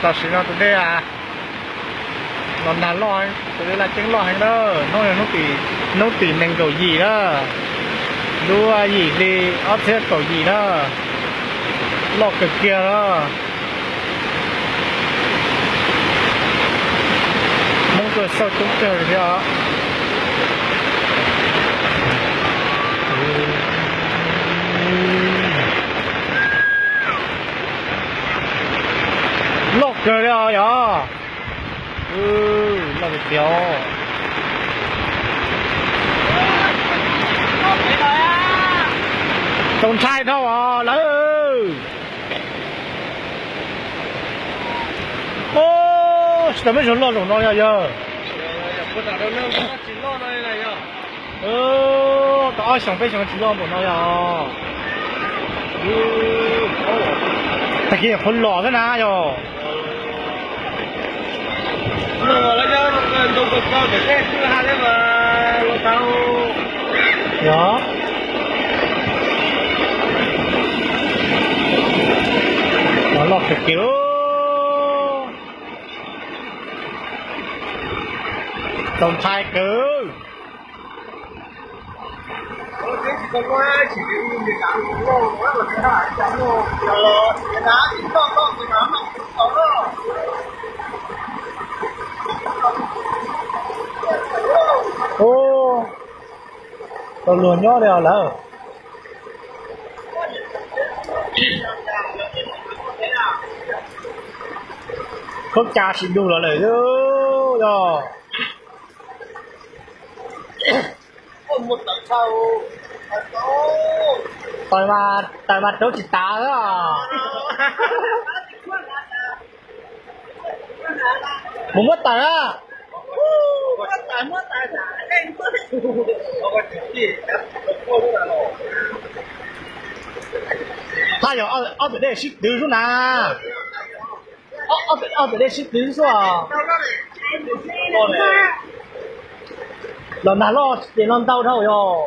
Tam sim no tus dej los nag loj, tus dej Laj Ceeb loj heev na. Hnub no hnub tim nees nkaum yim na, lub yim hli ob txhiab kaum yim na, loj kawg kiag na. Hmoob tuaj xauj coob kawg li thiab os. Loj kawg li os yog. Loj tiag tiag. Tau ntshai dhau os lawm. Tsis tau muaj ib zaug loj zaum no yog yawg. Tau ob xyoos peb xyoos tsis loj npaum no yog. Tag kis qhuav los xwb na yog. Yog. Loj kawg kiag. Txaus ntshai kawg. Ub, tau luag nyob li os lawm. Khaub ca sim dug los lawm yog. Taws mas, taws mas rauv tsis tav. Mus muab taws na. Haj yog ob tug dej sib twv xwb na. Ob tug dej sib twv xwb. Los nag loj ces no ntau dhau yog.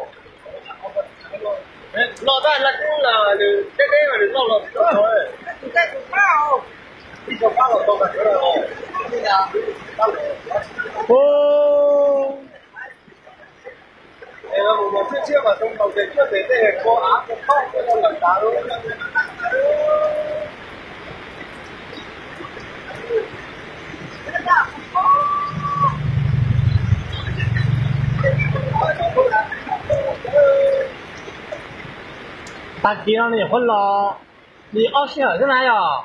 Tag kis no nws nyuam qhuav los li ob sij hawm xwb na yog.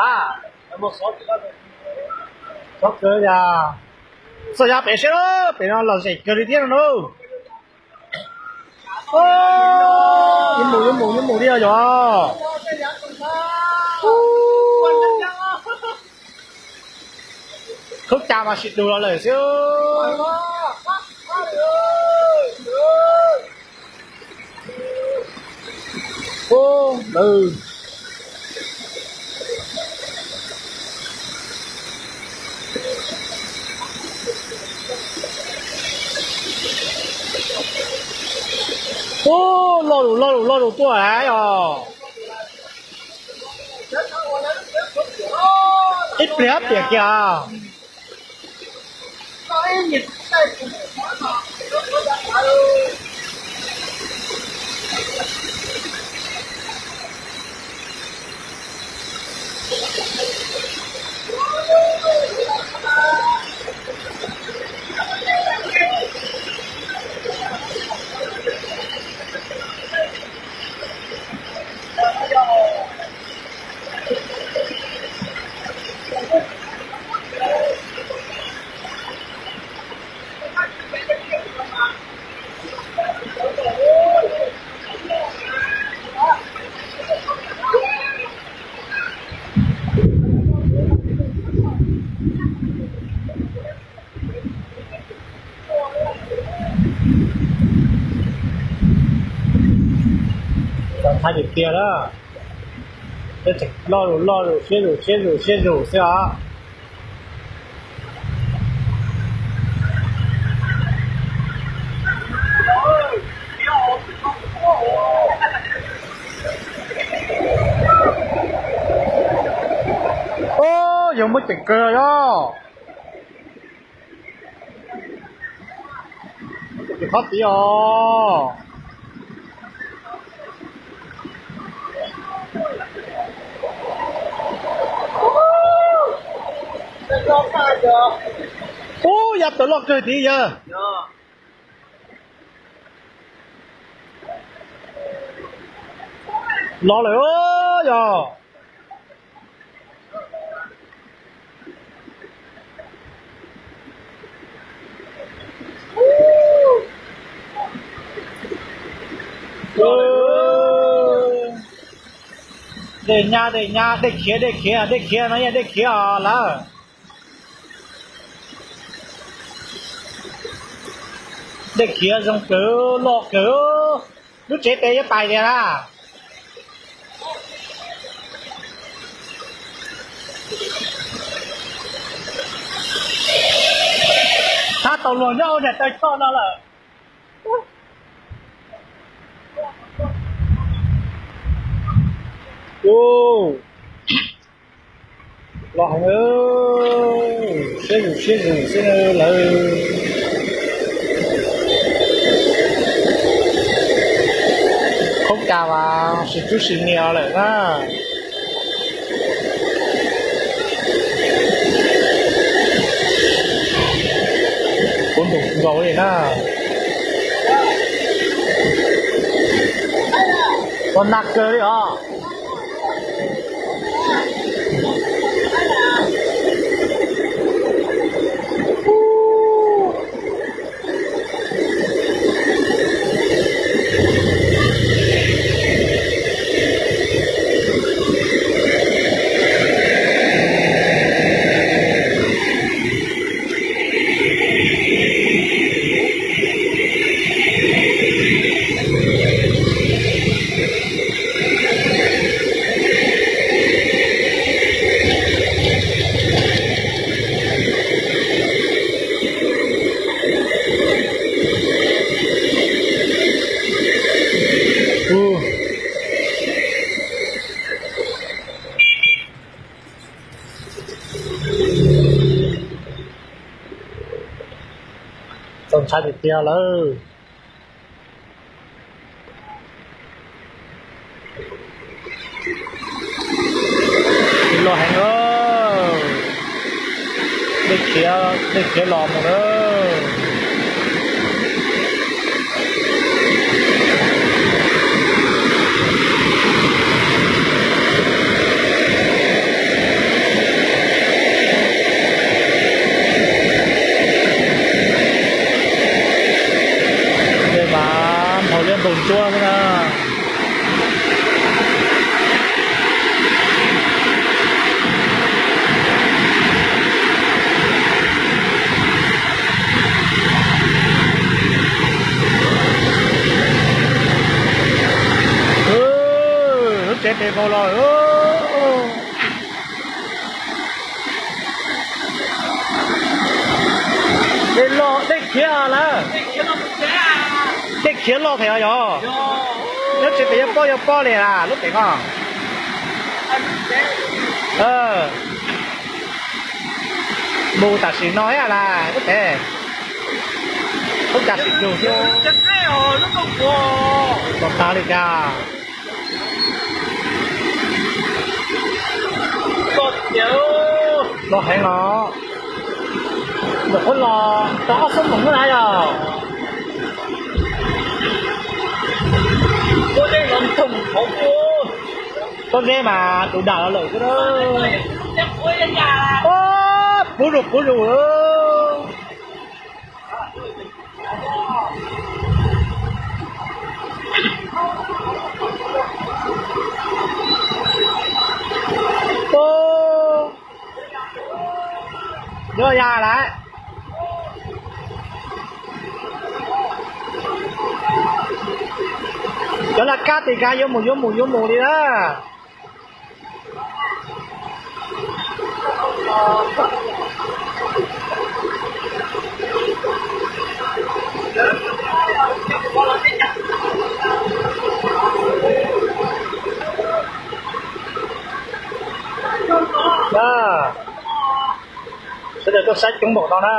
A, xov kawg yog, xov yav pem seb pem no los zem kawg li thiab no na. Yuav mus, yuav mus, yuav mus li yog. Khaub ca mas sim dug los lawm xwb. Ub, lawm. Ub, loj lus, loj lus, loj lus tuaj os. Ib pliag piam kiag. Txaus ntshai tiag tiag na. Peb tseem loj zus loj zus siab zus siab zus siab zus xwb os. Yog muaj ceem kawg yog. Ces qhov tid os. Ub, yav tawm loj kawg tid yawg. Los lawm yog. Dej nyab, dej nyab, dej khiav, dej khiav, dej khiav no yog dej khiav os lawm. Dej khiav zoo kawg, loj kawg. Lub tsev tes yuav pais tiag na. Tab tom luag nyob ua niag taw choj no lawm. Los heev, siab zim siab zim xwb lawm. Khaub kag mas sim tub sim nias lawm na. Kuv ntus nkaus li na. Ua nag kawg li os. Txaus ntshai tiag tiag lawm. Loj heev, dej khiav, dej khiav los mus lawm. Dej mas nphau liab nphau ntsuab xwb na. Lub tsev tes nkaus los. Dej loj, dej khiav lawm. Dej khiav loj thiab yog. Nyob tsev tes yuav pob yuav pob li a lub tsev ko. Mus tam sim no thiab las lub tsev. Khaub kag sim dug thiab. Los tag li cas. Los heev los. Ntawm qhuav los tau ob xuab moos na yog. Pob zeb mas tus dam los lawm xwb. Puv zus puv zus. Yuav ya lawm. Cov laj kab tes kag yuav mus yuav mus yuav mus li na. Saib coob npaum no na.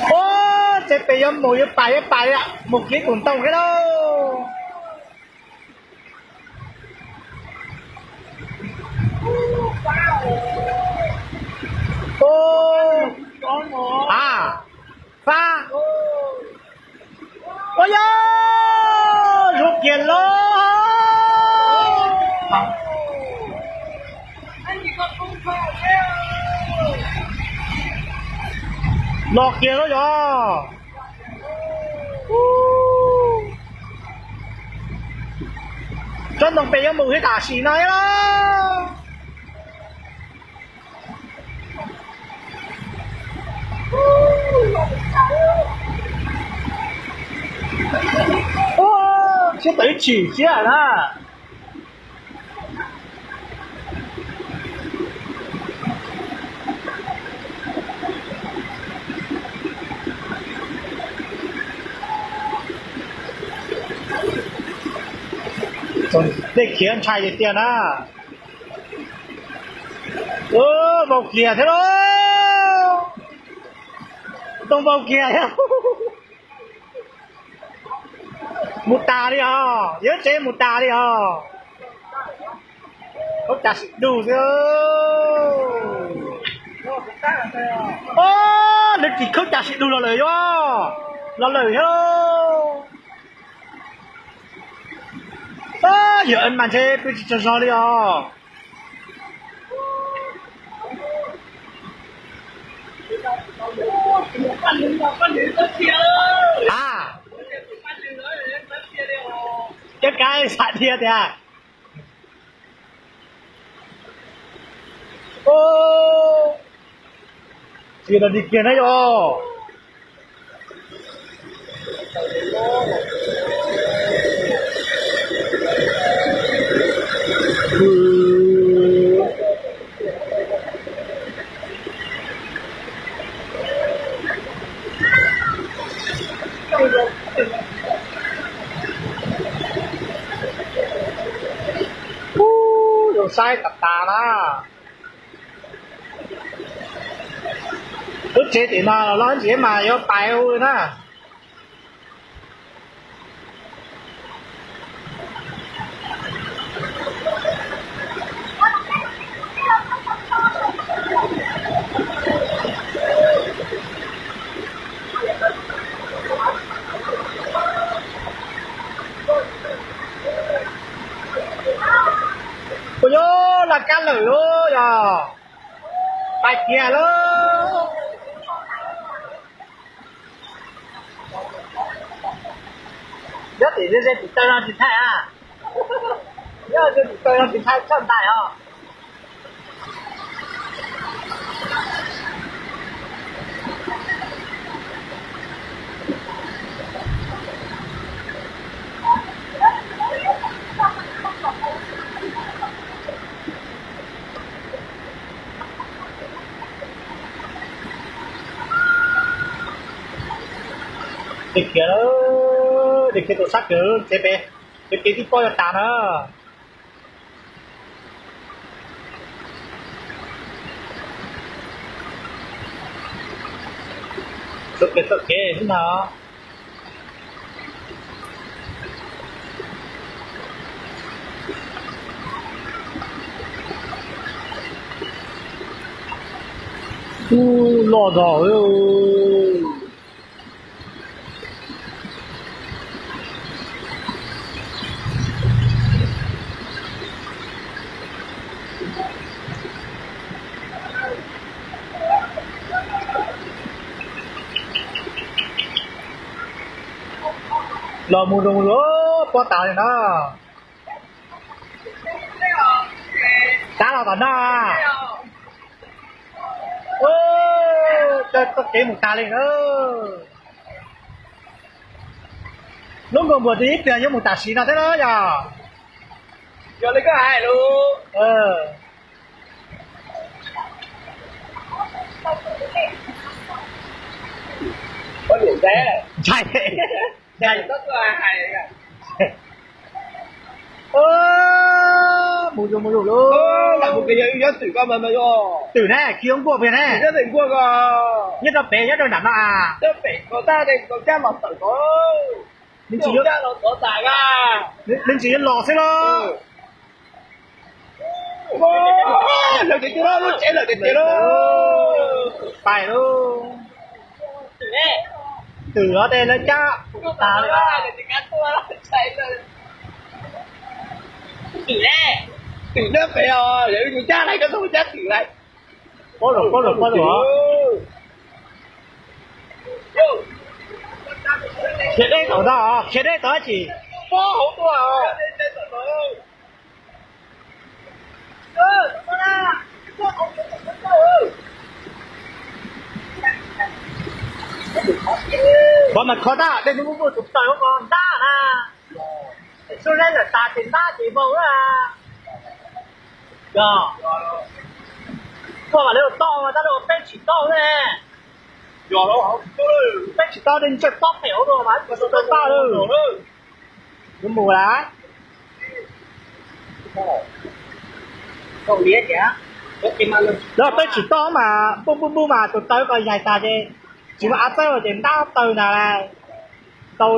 Ub, tsev pem yuav mus yuav pais yuav pais, mus kiv tus ntoo thiab lauj. Ub, a, fab. Ua yog zoo kiag lauj. Los kiag lauj yog. Tsob ntoo pem yuav mus thiab tam sim no lauj. Siab tawm ib tshim siab na. Dej khiav ntshai tiag tiag na. Vau kiag thiab lauj. Ntoo vau kiag thiab. Mus tas li os, yawg tsev mus tas li os. Khaub cag sim dug xwb. Nws tsis khaub cag sim dug los lawm yog, los lawm thiab. Yog mas ntshe pw tsis tsaug zog li os. A, cov kab xam dhia tias. Tsis los dig kiag na yog. Ub, zoo saib tas tas na. Lub tsev tim no los los ntxiv mas yuav pais ua na. Ua yog laj kab lawm lauj yog. Pais kiag lauj. Nyob tim ze tim taw no tsis thaij a. Nyob tim taw no tsis thaij tshaj ntais os. Dej khiav, dej khiav tus sab kiag tsev pem, tsev pem tib pob yuav tas na. Txoj kev txoj kev xwb ntag. Ub, loj zog. Los mus zoo lawm, pob tas li na. Tab los tom no. Txoj kev mus tas li na. Lub nkuaj npuas twb ib pliag yuav mus tam sim no thiab na yog. Yog li koj hais lus. Ntshai, ntshai. Mus zuj mus zus lauj. Twm ne, khi nkuaj pem ne. Nyob rau pem, nyob rau nram no a. Nws tsis yuav los xwb los. Lawv tiag tiag lauj, lub tsev lawm tiag tiag lauj. Pais lauj. Twm os, tej lawv cab tas li. Twm nyob pem os, yog cab lawm koj txhob cab twm lawm. Pob lus, pob lus, pob lus. Khiav deb tau, khiav deb tau dab tsi? Pob hauv tuaj. Qhov mas kho tab, dej hnub muaj tus taws ua ko ntab na. Sub zeb lawm tas ces ntab ces vau na. Yog, tuaj mas lawv toj mas tab lawv peb tsis toj ne. Peb tsis toj, dej ntsawj tob pem hauv tuaj mas tus taws toj lawm. Yuav mus lawm. Lawv peb tsis toj mas npuj npuj npuj mas tus taws ko yaig tas ces tsis muaj av txawb ces ntab taws ntag. Tau.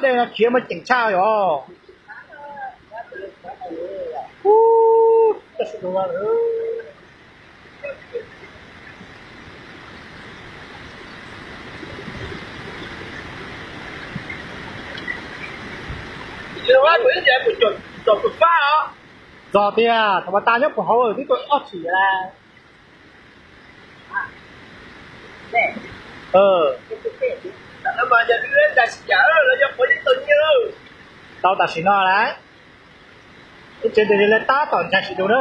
Dej no khiav mas ceem tshaj yom. Txog tiag, thaum mas tas nyob puag hauv twb tuaj ob txhim lawm. Tau tam sim no lawm. Ib tsev tes li lawv tab tom ntshai sim dua na.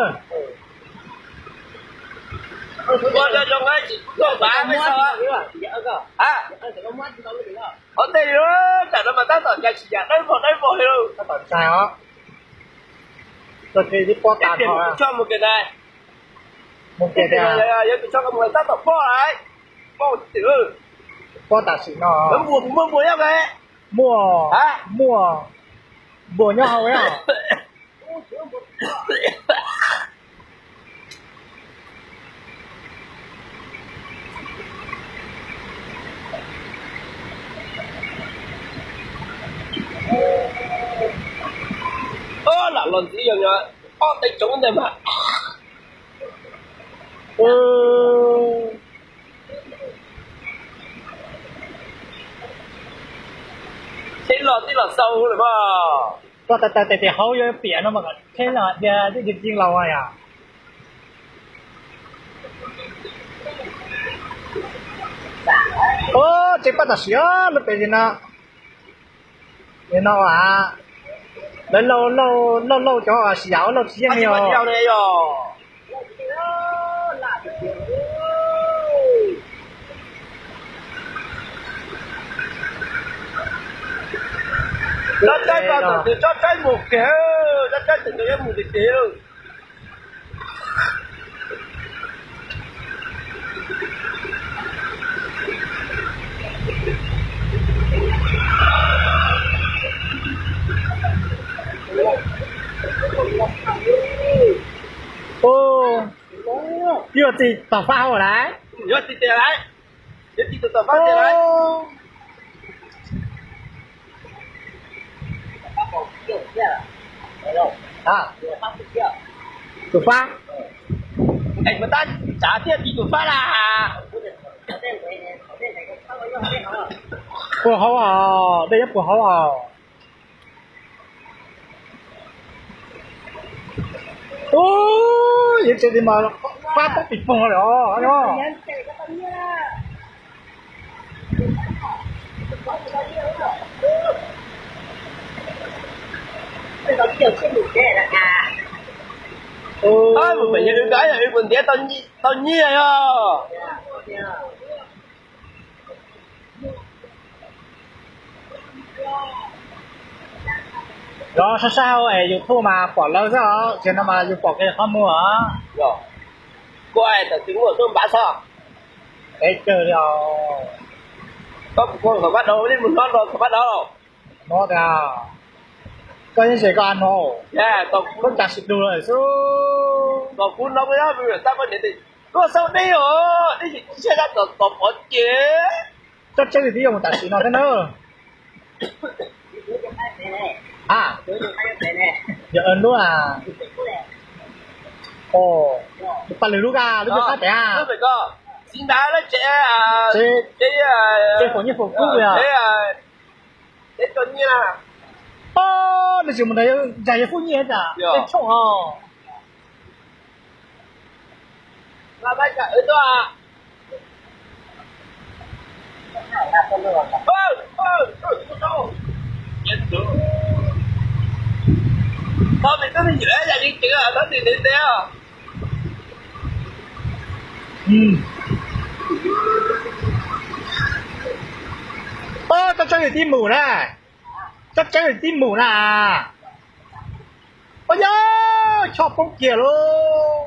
Qhov ntej tam no mas tab tom ntshai tsis yam dawb vog dawb vog li. Tab tom ntshai os. Tuaj tib pob tas no. Mus kiag tiag. Yog tus tso mus tab tom pob lawm. Pob tim, pob tam sim no. Muaj npua nyob nqe. Muaj, muaj npua nyob hauv os. Lam los ntxiv yog ob teg tsoov ntawd mas. Tsheb los tib los xau lawm mas. Koj tas tas tes tes hauv yuav piam no mas tsheb los tias twb yeej laus yom. Ub, tseem pab tam sim lub pem li no. Li no a, lawv lauj lauj cov sim yam ua lauj tsis yeej li os. Tsob tsaib ko thaum twg tsob tsaib mus kiag, tsob tsaib thaum twg yuav mus tiag tiag. Ub, yuav txiv tom fab hauv lawm. Yuav txiv tiag lawm. Yuav txiv tom fab tiag lawm. Tus fab. Es mas tab tsav thiaj txiv tus fab na. Puag hauv os, dej nyob puag hauv os. Ub, yog tsev ti mas fab poob pis poog lawm os. Mus pem yog wb ko, yog wb kuv ntiav tau nyiaj yog. Los sab sab hauv es YouTube mas pom lawv xwb os, tiam no mas yus pom kiag qhov muag os. Kuv hais tam sim muaj tuaj npav xwb. Peb kawg li os. Koj kuv kho kom pab dov, li mus hnov rau kom pab dov. Hnov tias koj yeej zem koj a no, koj cas sim dug lawm xwb. Kom kuv hnov, kuv xav poj niam tias koj xav deb os, deb ces tsis tshaj dab tom tom pov ces. Tsob tseeb li twb yuav mus tam sim no thiab na. A, yog lub a, tus paj lwm lub ka lub cuab qaib pem a. Tsev foom nyiaj foom kub yog. Nws tsis mus nrog yawg Fub Nyiaj tas tej tshooj os. Tsob tseeb li tib mus na, tsob tseeb li tib mus na. Ua yog choj poob kiag lauj.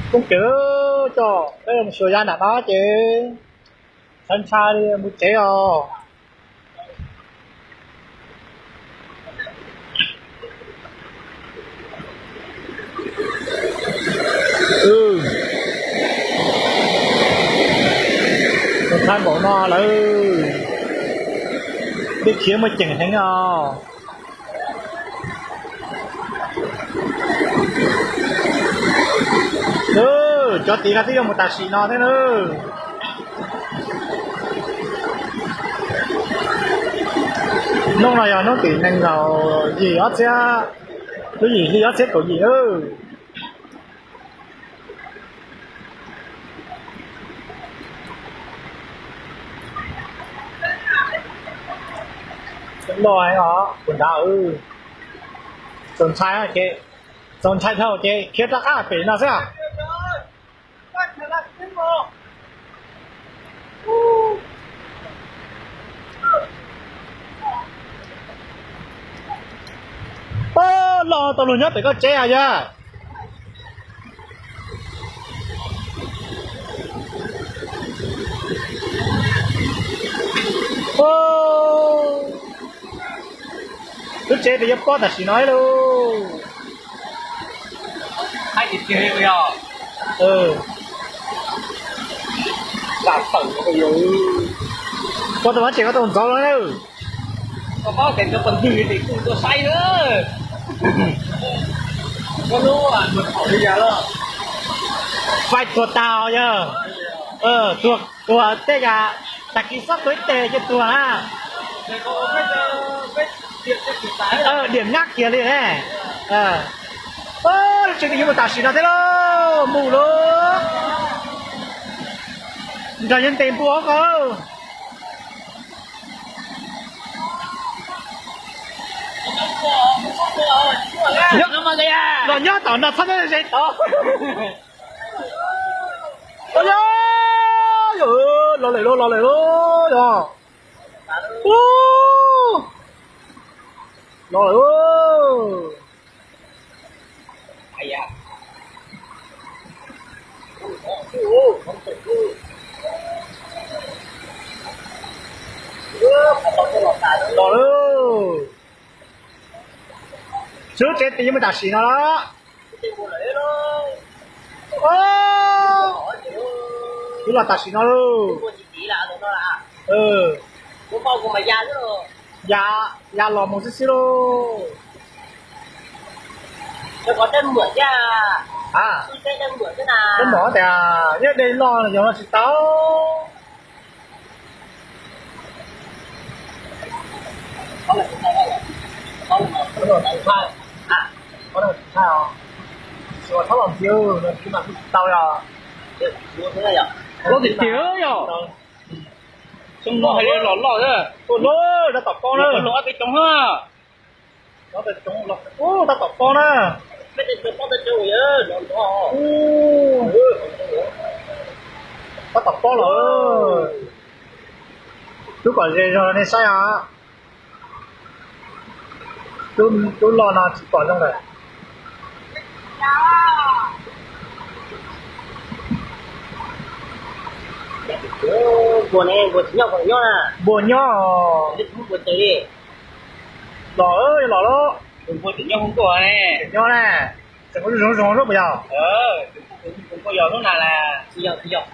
Koob cawv coj peb mus xyuas ya nram no ces ntshai ntshai li mus tsev os. Ntshai npaum no lawm, dej khiav muaj ceem heev os. Cov tid no twb yuav mus tam sim no thiab na. Hnub no yog hnub tim nees nkaum yim ob txhiab, lub yim hli ob txhiab kaum yim. Loj heev os kuv nrad. Txaus ntshai, txaus ntshai dhau ces khiav rov qab pem no xwb. Loj tau luag nyob pem koj tsev os yog. Lub tsev tias yuav pob tam sim no lauj. Koj tus mab tseem koj tus ntxov los na. Faib tuag tag yog. Tuag tej yam tag kis xob tuag ib teg ces tuag na. Diam nyab kiag li ne. Lub tsev tias yuav mus tam sim no thiab lauj, mus lauj. Nrog yawg ntes npua ko. Los nyob tom no txhob nyob ze tod. Los lawm lauj, los lawm lauj, yog. Los lawm lauj. Los lawm. Lub tsev tias yuav mus tam sim no los. Twb los tam sim no lauj. Ya, ya los mus xwb xwb lauj. Tej mom tias nyob dej loj yog los tsis tau. Tau yog, loj tiag tiag yog. Xyoo no hais li los loj, loj, tab tom poob na. Ob peb coob, tab tom poob na. Tab tom poob los. Tub kom ze zog nej saib os. Tub loj no tsis pom zoo lawm. Npua nyob, npua nyob. Los, los lawm. Npua tseem nyob, nyob na. Tseem zoo zoo lub puas yog?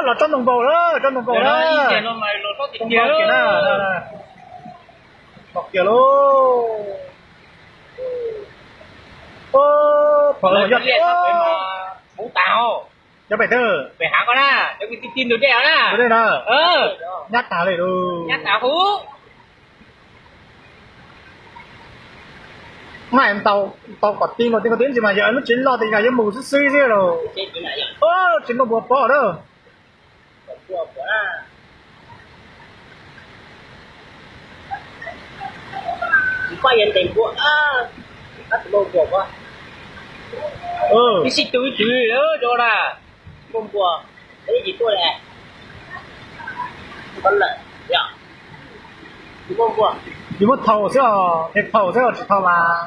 Los tsob ntoo nkaus lawm, tsob ntoo nkaus na. Kiag na, kiag lauj. Phom los yog, cov pem twg? Pem hav ko na, cov ti ti ntug dej na. Ntug dej na. Nyab tag li lauj. Nyab tag huv. Mas tau kom ti nkaus ti nkaus ti ntsis mas yog lub tsev loj tias yuav mus xwb xwb xwb lauj. Tsis muaj npua pov lawm. Ib sij tu ib tug zoo na. Muaj npua, ib tsis tuaj li. Tsis muaj npua, tsis muaj thaum xwb os, thaum xwb os, tsis thaum mas.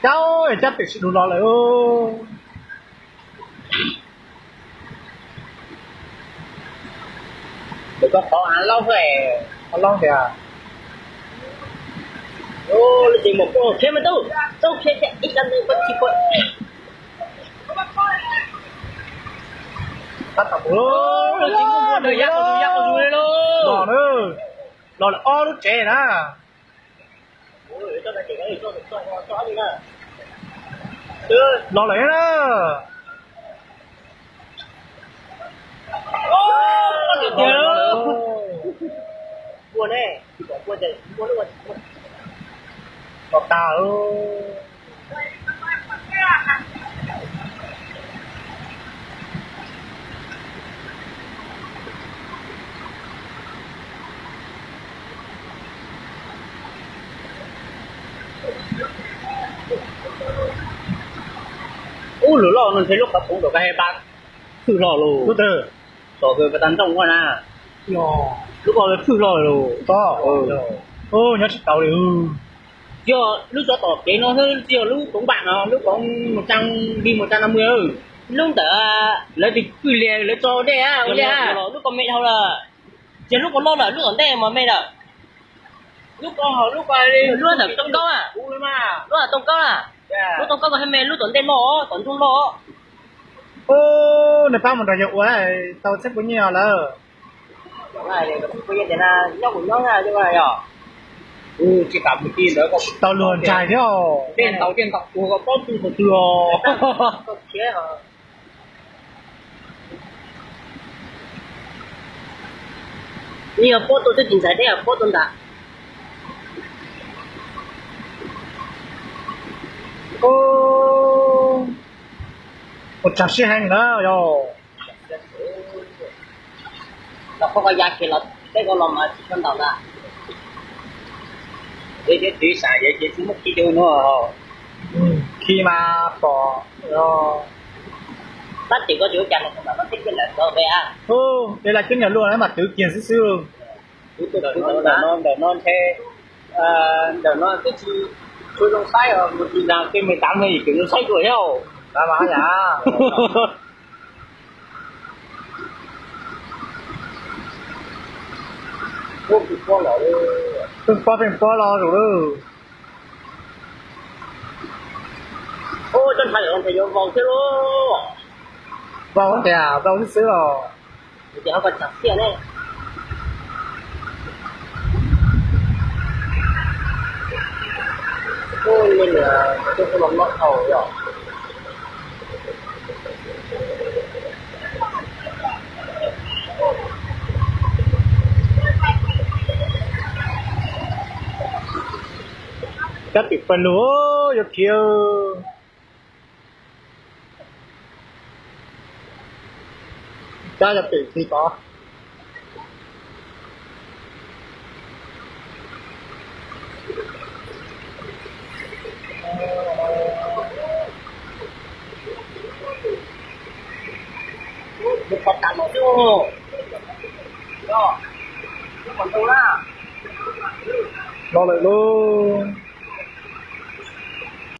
Cab, cab pem sib dhus los lawm. Lawv koj qhov av laub xwb, av laub tias. Lub tsev mus poob khiav mas tau, tau khiav khiav ib cov ntawd pab tsis pom. Tab tom mus, los na, los lawm ob lub tsev na. Los lawm na. Los tag. Ub, lub loj no ntshe lub qhov poob rau kab hais pab phwj hlo lawm. Lub twg? Tom kawg pas tas ntsooj ua na. Lub ko phwj hlo lawm. Nyob tsis tau li. Tsis yog lub tsov tom kev no xwb, tsis yog lub toov npam no, lub koov mus tsa, li mus tsa na mus. Lub ntawd lawv tis pwj lias lawv tso dej ua li, lub ko me dhau lawm. Ces lub ko loj lawm, lub tom ntej mas me lawm. Lub ko, lub ko, lub ntawm tooj kaub, lub tooj kaub na. Lub tooj kaub ko thiaj me, lub tom ntej loj, tom ntug loj. Nws pab mus nrog yawg ua tau txhiab puas nyiaj lawm. Tsis kam mus ti ntawd, tsis tau luag ntsais thiab. Tej ntaus tej ntaus tus ko paub tu tus twg os. Yog pob tau twb tsis ntxhais thiab, pob tau ntag. Ua tsag sib heev na yog. Los koj ko ya kiag los, peb ko los mas tsis tshua ntaus ntag. Peb thiab twv sam yawg ces tsis muab khi cov no. Khi mas pom. Tab sis koj tsis ua cas no, teb kiag ntawm ko ve a. Ub, de laj ceeb yog luaj mas twv kiag xwb xwb. Ntawm no, ntawm no ntshe, ntawm no twb tsis tshua zoo saib os, mus tsis nrag tej me tav no yim tseem zoo saib dua thiab. Pheej pob pheej pob los zus lawm. Ub, tsob nthav yuav vau thiab lauj. Vau tias vau xwb xwb os. Ces ho ko tsam tiaj ne. Ub, me niam, tus los noj thaum yom. Kab tim pawg lug yuav khiav. Kab yog pem txiv tod. Los lawm lauj.